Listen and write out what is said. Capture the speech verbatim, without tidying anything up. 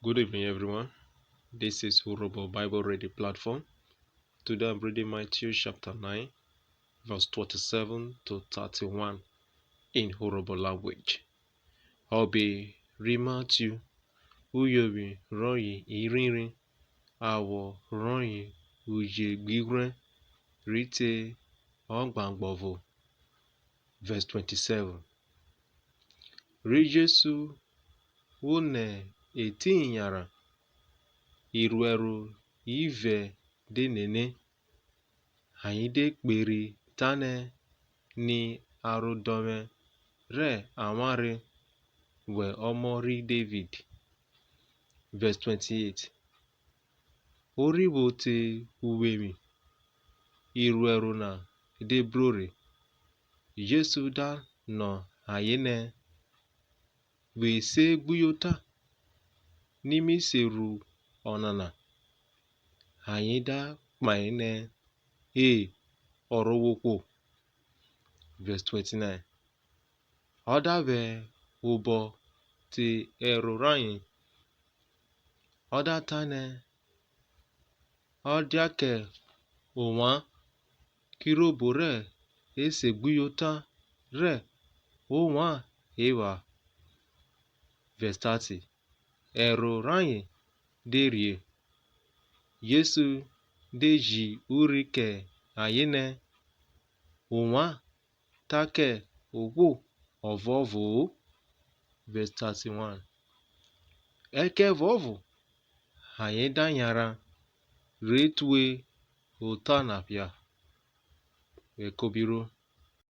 Good evening, everyone. This is Urhobo Bible Reading Platform. Today I'm reading Matthew chapter nine, verse twenty-seven to thirty-one in Urhobo language. Ọbe ri Matthew, uyovwi rọye irhirin, awọ rọye uje gbighwrẹn, rhi te ọgbangbọvo. Verse twenty-seven. Ri Jesu vwo nẹ etiyin yanran, irhuẹro ivẹ de nene, ayen de kperi tanẹ, ni arodọnvwẹ rẹ avwanre vwẹ ọmọ ri Devid. Verse twenty-eight. O rhi vwo te uwevwi, irhuẹro na de bro rhe. Jesu da nọ ayen nẹ, we se gbuyota, ni mi se ru ọnana. Ayen da kpahen nẹ, E, Ọrovwohwo. Verse twenty-nine. Ọ da vwẹ obọ te ẹro rayen, ọ da tanẹ, Ọ dia kẹ ovwan, kirobo rẹ esegbuyota rẹ ovwan epha. Verse thirty. Ẹro rayen de rhie, Jesu de ji urhi kẹ ayen nẹ, Ovwan ta kẹ ohwo ọvuọvo-o. Verse thirty-one. Ẹkẹvuọvo ayen da yanran, re tue ota na phia. Vwẹ kobiruo,